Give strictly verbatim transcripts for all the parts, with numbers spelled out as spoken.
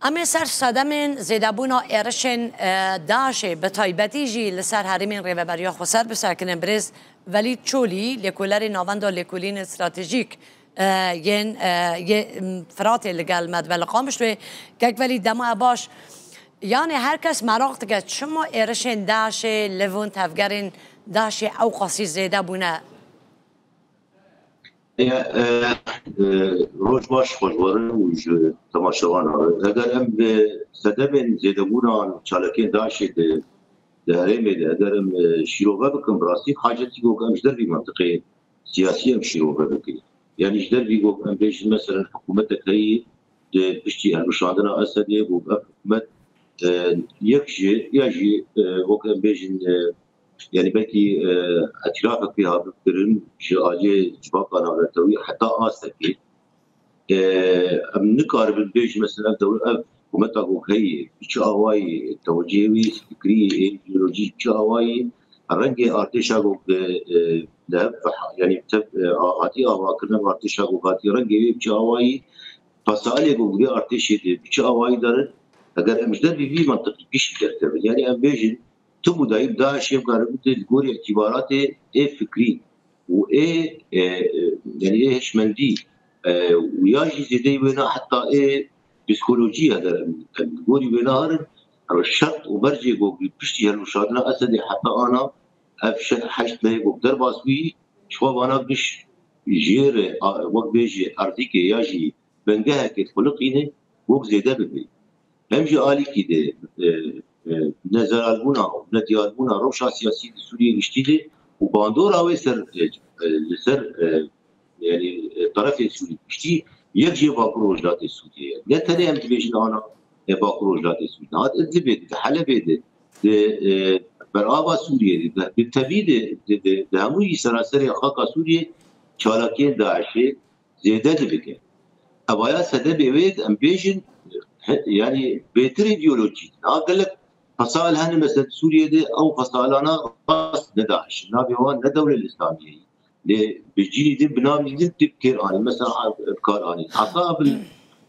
Em ê ser sedemên zêdebûna êrişên, e, DAIŞê, bi taybetî jî li ser herêmên Rêveberiya Xweser bisekinin. Birêz Velîd Çolî, lêkolerê Navenda Lêkolînên Stratejîk, e, yên, e, yê, m, Firatê li gel me dibe li Qamişloyê. Kek Velîd, dema baş. Yanê her kes meraq dike, çima êrişên DAIŞê li van tevgerên DAIŞê ew qasî zêde bûne? E, e, e, roj baş xweşwarin û ji temaşevanan re. Eger em bi sedemên zêdebûna çalakiyên DAIŞê di, di herêmê de, eger em, e, şîrove bikin, bi rastî hacetî ku em ji dervî mentiqê siyasî em şîrove bikin. Yanî ji dervî ku em bêjin, meselen, hikûmetek heyî di piştî hilweşandina Esedê, ku ev hikûmet, e, yek ji, ya jî, e, wek em bêjin, e, yanî belkî, e, îtirafek pê hatin kirin ji aliyê civaka navnetewî heta astekê. E, em nikaribin bêjin, mesela, ev dewle, ev hikûmeta ku heyî, bi çi awayî tewecihê wî fikrî, ê îdeolojî, bi çi awayî rengê artêşa ku, e, e, li hev, yanî tev, e, a-, hatî avakirin, ev artêşa ku hatî rengê wê bi çi awayî, fesalê ku vê artêşê de bi çi awayî derin, eger em ji dervî vî mentiqî gişî derkevin, yanî em bêjin, tu budayî DAIŞê bikaribû tê li gorî îtîbaratê ê fikrî û ê, e, e, yanî ê hişmendî, e, û ya jî zêdeyî wêna heta ê psîkolojî, eger em, em li gorî wêna herin, şert û mercê ku piştî hilweşandina Esedê heta ana ev şe-, heşt mehê ku derbas bûyî, ji xwe vana giş jê re, a, wek bêjê erdîkê ya jî bingehekê dixuliqîne, wek zêde bibe. Hem ji alîkî de, e, e, nezelalbûna û nediyarbûna rewşa siyasî di Sûriyê giştî de û bandora wê ser, e, e, li ser, e, yanî, e, terefê Sûrî giştî yek jê Bakur Rojhilatê Sûriyê ye. Ne tenê em dibêjin ana, e, Bakur Rojhilatê Sûrî. Niha di Idlibê de, di Helebê de, di, e, berava Sûriyê de, di, di tevî de, di, di, di hemû yî seraserê xaka Sûriyê çalakiyên DAIŞê zêde dibike. Evaya sedemê wê em bêjin, he, yanî bêtir îdeolojî. Niha gelek fesal hene, mesela Sûriyê de ew fesalana rast ne DAIŞ, navê wan ne Dewlê Îslamiyê. Lê bi cînî din, bi navî din tê bi kêr anîn. Mesela, bi kar anîn. Heta bi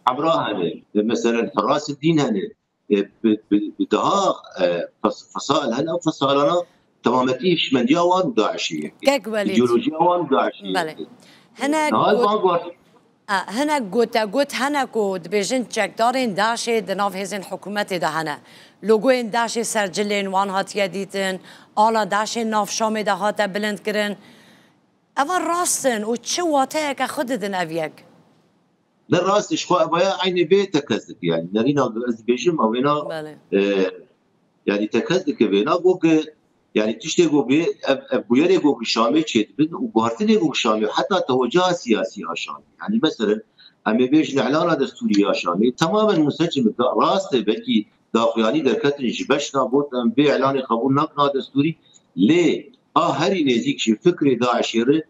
Hemra hene, mesela Hirasidîn hene. E, bi, bi, bi daha, e, fes-, fesal hene, ew fesalana temametî hişmendiya wan û DAIŞê yek e. Kek Welîd. Îdeolojiya wan û DAIŞê yek e. Belê. Hene Niha got-, van got-, a, hene gotegot hene ku dibêjin çekdarên DAIŞê di nav hêzên hikûmetê de hene. Logoyên DAIŞê ser cilên wan hatiye dîtin, ala DAIŞê nav Şamê de hate bilind kirin. Eva rast in û çi wateyeke xwe didin ev yek? Ne rast e, ji xwe evaya eynê vê tekez dike. Yanî nerîna ez dibêjim, ew wêna, Belê. e, yanî tekez dike vêna, got ki, yanî tiştê got bê, ev, ev bûyerê got ki Şamê çêdibin û guhertinê got ki Şamê, heta tewecuha siyasî a Şamê. Yanî meselen, em ê bêjin îlana destûrî ya Şamê, temamen munsecim e, rast e, belkî daxuyanî derketin ji beşna got, em vê îlanê qebûl nakin a destûrî, lê a herî nêzîk ji fikrê DAIŞê re,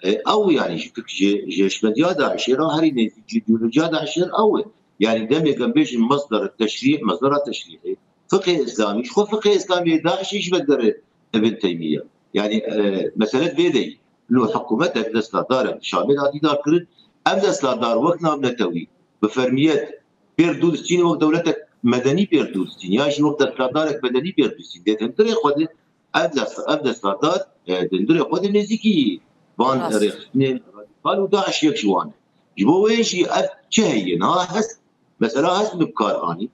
e, ew, yanî ji fik-, ji, ji hişmendiya DAIŞê re herî nêzîk, ji îdeolojiya DAIŞê re ew e. Yanî demê em bêjin mesder teşrî, mesdera teşrîê, fiqhê îslamî, ji xwe fiqhê îslamî yê DAIŞê jî vedere Ibn Teymîye. Yanî, e, mesele vê de ye. Lê hikûmetek desthilatdarek Şamê de hatî darkirin, ev desthilatdar wek navnetewî bi fermiyet pêr dû distîne, wek dewletek medenî pêr dû distîne, ya jî wek desthilatdarek medenî pêr dû distîne. Dê di hundirê xwe de ev dest-, ev desthilatdar, e, di hundirê xwe de nêzîkî van Rast. rêxistinên radîkal û DAIŞ yek ji wan e. Ji bo wê jî ev çi heye? Niha hest, mesela hest min bi kar anî.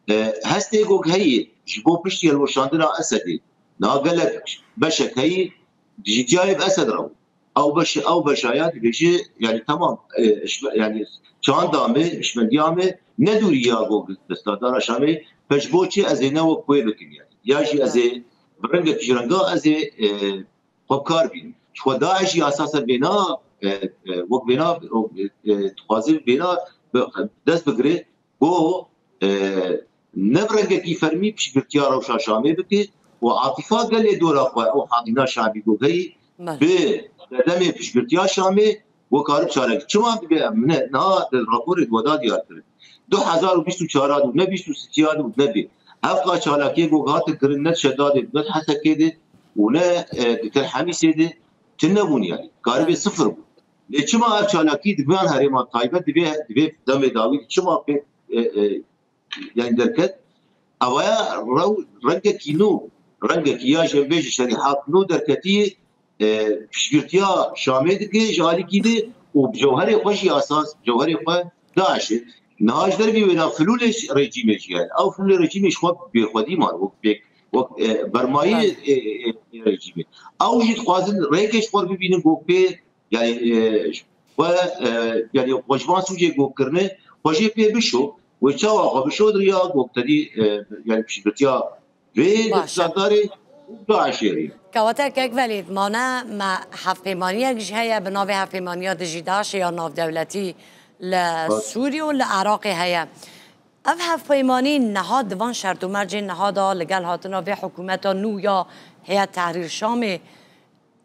E, hestê gog heye ji bo piştî hilweşandina Esedê. Niha gelek beşek heye ji ciyayê bi Esed re bû. Ew beş, ew beşaya dibêje, yanî temam, e, şme-, yanî çanda me, hişmendiya me ne dûrî ya gog desthilatdara Şamê, pej bo çi ez ê ne wek wê bikim yanî. Ya jî ez ê bi rengekî ji renga ez ê, e, xwe bi kar bînim. Ji xwe DAIŞ jî esasa vêna, e, e, wek vêna, e, dixwaze vêna bi, dest bigire, ku, e, ne bi rengekî fermî piştgirtiya rewşa Şamê bike û atîfa gelê dora xwe, ew hadîna şabî ku heyî, Belê. bi sedemê piştgirtiya Şamê, ku karib çarek. Çima dibe em ne, niha di raporê ku da diyar kirin. Du hezar û bîst û çar de, ne bîst û sê de, ne bê. Hevqa çalakiyê ku hatin kirin, ne Şedadê, ne Hesekê de û ne, e, di Tel Hemîsê de tune bûn yanî. Karibê Belê. sifir bûn. Lê çima ev çalakî di van herêma taybet divê, divê demê dawî çima pê, e, e, yani derket. Evaya rew rengekî nû, rengekî ya jî em bêjin şerîhat nû derketî, e, piştgirtiya Şamê dike ji alîkî de û bi cewherê xwe jî esas, cewherê xwe DAIŞ e. Niha ji dervî wêna filûlê rejîmê jî hene. Ew filûlê rejîmê ji xwe bêxwedî man, wek pêk, wek, e, bermayî, e, e, e, rejîmê. Ew jî dixwazin rêkê ji xwe bibînin ku pê, yani, e, xwe, e, yani, xwe ji van sûcê ku kirine, xwe jê pê bişo. Wê çawa xwe bişo, di riya ku tedî, e, yani, piştgirtiya vê Baş e. desthilatdarê û DAIŞê re. Kewate kek Velîd, mane me hevpeymaniyek jî heye, bi navê hevpeymaniya dijî DAIŞê ya navdewletî li Baş. Sûriyê û li Iraqê heye. Ev hevpeymanî niha di van şert û mercên niha de li gel hatina vê hikûmeta nû ya Heyet Tehrîr Şamê,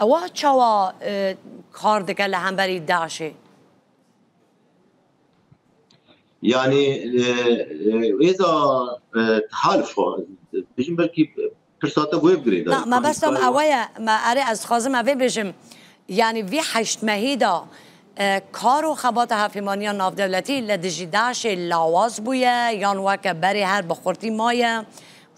ewa çawa, e, kar dike li hemberî DAIŞê? Yani, e, e, êza, e, tehalif, bêjin belkî pirsa te wê bigirê. Na, me bes tam ewe ye, me erê ez dixwazim ev ê bêjim. Yani vî heşt mehî de, e, kar û xebata hevpêmaniya navdewletî li dijî DAIŞê lawaz bûye, yan weke berê her bi xurtî maye?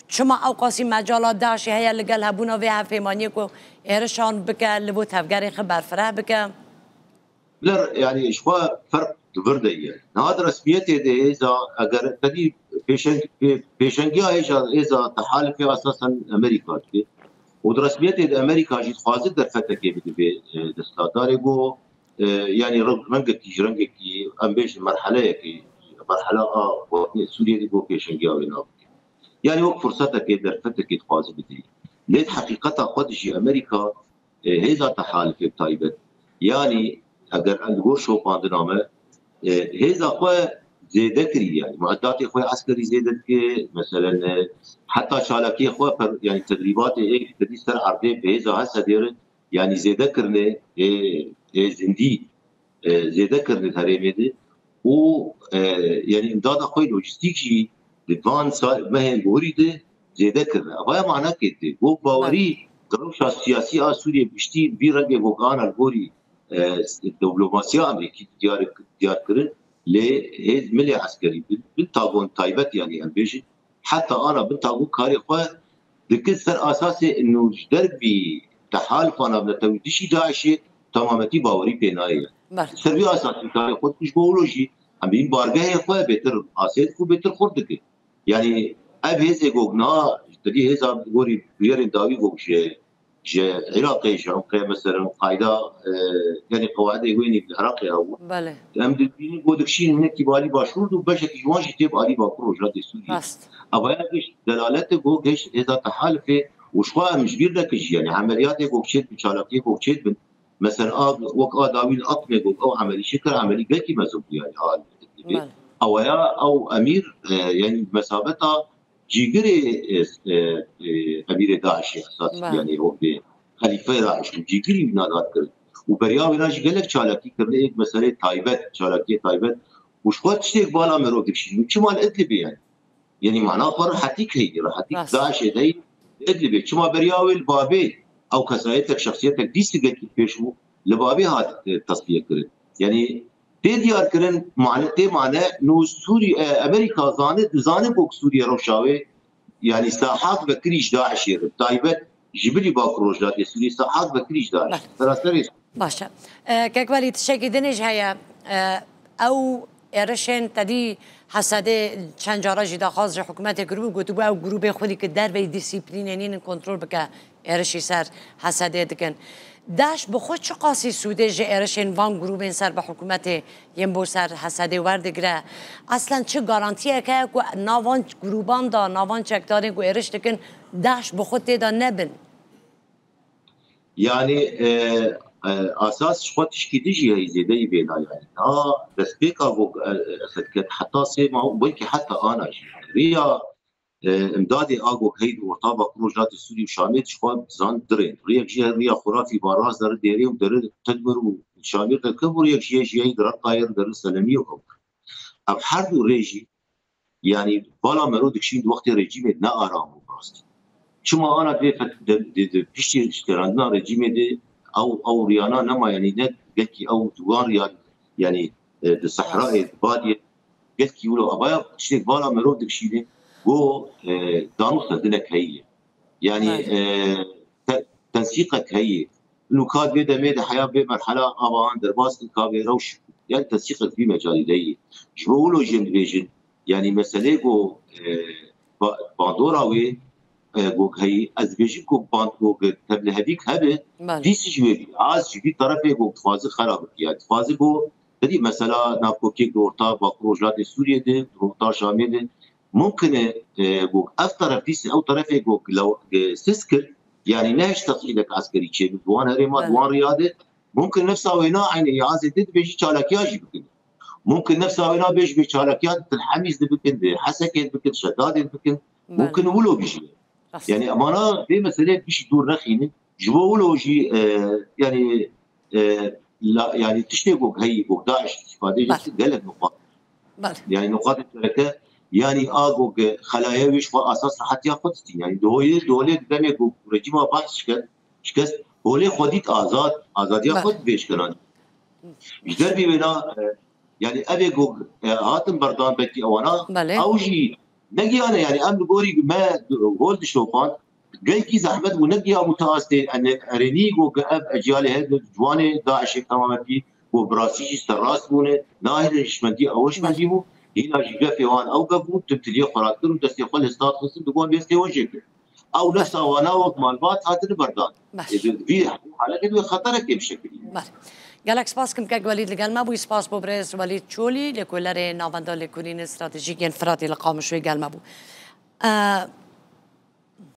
Çima ew qasî mecala DAIŞê heye li gel hebûna vê hevpêmaniyê ku êrişan bike, li bo tevgerê xwe berfireh bike? Ler, yani, ji xwe ferq di vir de ye. Niha di resmiyetê de hêza, eger tedî pêşeng-, pê-, pêşengiya hêja, hêza tehalifê esasen Amerîka dike. Û di resmiyetê de Amerîka jî dixwaze derfetekê bide vê, e, desthilatdarê ku, e, yani, re-, rengekî ji rengekî, em bêjin merheleyekê, merhela a gotinê Sûriyê de ku pêşengiya wê nabike. Yani, wek firsetekê, derfetekê dixwaze bide. Lê di heqîqeta xwe de jî Amerîka, e, hêza tehalifê taybet. Yani, eger em li gor şopandina me, e, hêza xwe zêde kirî, yani, mueddatê xwe eskerî zêde dike, meselen, e, heta çalakiyê xwe per-, yani, tedrîbatê ê tedî ser erdê bi hêza Hesedê re, yani, zêde kirine, ê, ê zindî, e, zêde kirine herêmê de û, e, yani, îmdada xwe lojîstîk jî di van sa-, mehên borî de zêde kirine. Evaya manakê dide. Wek bawerî di rewşa siyasî a Sûriyê giştî vî rengê wek ana li gorî, e, diplomasiya Amerîkî diyar, diyar kirin, lê hêz milê eskerî bin, bin tagon taybet, yani, em bêjin, heta ana bin tagon karê xwe dikin ser asasê ino ji dervî tehalfa navnetewî dijî DAIŞê temametî bawerî pê nayê. Ber. Ser vî asasî karê xwe dikin ji bo wilo jî em bîn bargehê xwe bêtir asê dikin û bêtir xurt dikin. Yani ev hêzê gog niha tedî hêza gorî bûyerên dawî gog ji, ji Iraqê, ji Iraqê, mesela, qayda, e, yani qewaidê wênî li Iraqê hebû. Belê. Em dibînin ku dikişînin hinekî bi alî başûr û beşekî ji wan jî tê bi alî bakur rojhatê Sûriyê. Rast. Evaya giş delalete ku giş hêza tehalifê û ji xwe em ji bîr nekin jî, yani emeliyatê ku çêdibin, çalakiyê ku çêdibin. Mesela, a, wek a dawî li Aqmê ku ew emelî çêkir, emelî gelkî mezin bû, yani, a, Belê. Awaya ew emîr, e, yani mesabeta cîgirê, e, e, e, emîrê DAIŞê esas, Belê. Yani o bê xelîfeyê DAIŞ û cîgirî wîna dihat kirin. Û beriya wêna jî gelek çalakî kirine, êk meseleyê taybet, çalakiyê taybet. Û ji xwe tiştêk bala mirov dikişînin. Çima li Idlibê yani? Yani mana xwe rehetî heyî, rehetî Rast. DAIŞê dey Idlibê. Çima beriya wê li Babê ew kesayetek, şexsiyetek dîst gelkî pêş bû, li Babê hat, e, tasfiye kirin. Yani tê diyar kirin, mane, tê mane, nû Sûrî-, e, Amerîka zane, dizane ku Sûriye rewşa wê, yani sahak vekirî ji DAIŞê re, taybet ji bilî Bakur Rojhilatê Sûriyê, sahak vekirî ji DAIŞ. Beh. Seraserê Baş e. E, Kek Welî, tiştekî din jî heye. E, ew êrişên tedî Hesedê çend cara jî daxwaz ji hikûmetê kiribû, gotibû ew grûbê xwedî ki derveyî dîsîplînê nînin kontrol bike, êrişî ser Hesedê dikin. DAIŞ bi xwe çiqasî sûdê ji êrişên van grûbên ser bi hikûmetê yên bo ser Hesedê werdigire? Eslen çi garantiyek heye ku nav van grûban de, nav van çekdarên ku êriş dikin, DAIŞ bi xwe tê de nebin? Yani, e, e, asas ji xwe tişkî din jî heyî zêdeyî bêna yani. Ha, destpêka ku, e, Esed ket heta sê mah û belkî heta ana jî. Riya, e, imdadê a ku heyî di orta Bakur Rojhilatê Sûrî û Şamê ji xwe zan dirên. Riyek jî riya xurafî Barazdarê, Dêrê û Dere Tedmir û Şamêr de kevû, riyek jî heyî di Reqayê, Dere Selemiyê û ew. Ev her du rê jî Yani, bala mero dikişîn di wextê rejîmê ne aram bû bi rastî. Çima ana dê fet-, de, de, de piştî şikerandina rejîmê de ew, ew riyana nema, yani ne belkî ew di wan riya, yani, e, di sehrayê, di badiyê, Gelkî wilo abaya tiştê vala merov dikşîne, go, e, dano xezinek heye. Yani, Belê. e, te-, tensîqek heye. Nûka vê demê de heya vê merhela ava an derbas kin ka vê rewş, yani tensîqek vî mecalî de ye. Ji bo wilo jî em dibêjin, yani meselê go, e, ba-, bandora wê, e, go heyî, ez dibêjim go band-, go tevlihevîk hebe, Belê. dîs ji wê bî, az ji vî terefê go dixwazi xera bikî. Yani dixwazi go, tedî mesela nakokê go orta Bakur Rojhilatê Sûriyê de, orta Şamê de, mumkin e, e, go ev teref dîs, ew terefê go lew-, e, sis kir, yani ne hiç tesîdek eskerî çêbin, di wan herêma, di Belê. wan riya de, mumkin nefsa wêna eynî ya azê de dibêjî çalakiya jî bikin. Mumkin nefsa wêna bêj bê çalakiya di Til Hemîz de bikin, di Hesekê bikin, Şedadê bikin. Mumkin Belê. wilo bijî. Rast. Yani emana vê meselê bişî dûr nexînin. Ji bo wilo jî, e, yani, e, la, yani tiştê gog heyî, gog DAIŞ îfade Belê. gelek nuqat. Belê. Yani nuqatê sereke, yani a gog xelaye wê ji xwe asas rehetiya xwe distî. Yani di holê, di holê di demê gog rejîma Baas şikest, şikest, holê xwe dît azad, azadiya Belê. xwe divê ji kenan. Ji dervî wêna, e, yani evê gog, e, hatin berdan belkî ewana, Belê. ew jî negiyane, yani em li gorî me hol dişopand, gelkî zehmet bû, negiya bû ta astê, yani erênî gog ev eciyalê hevdû ciwanê DAIŞê temametî, gog bi rastî jî serrast bûne, nahêlin hişmendî, ew hişmendî Belê. bû, hîna jî gefê wan ew gef bû, tim tiliyê xwe ratkir û destê xwe li stad xistin, di wan destê wan jê kir. Ew Belê. nefsa wana wek malbat hatine berdan. Belê. Ê, di vî haletê de xeterekê bişekilî. Belê. Gelek spas kim kek Welîd li gel me bû. Spas bo birêz Welîd Çolî, lêkolênerê Navenda Lêkolînê Stratejîk yên Firatê li Qamişloyê gel me bû. E,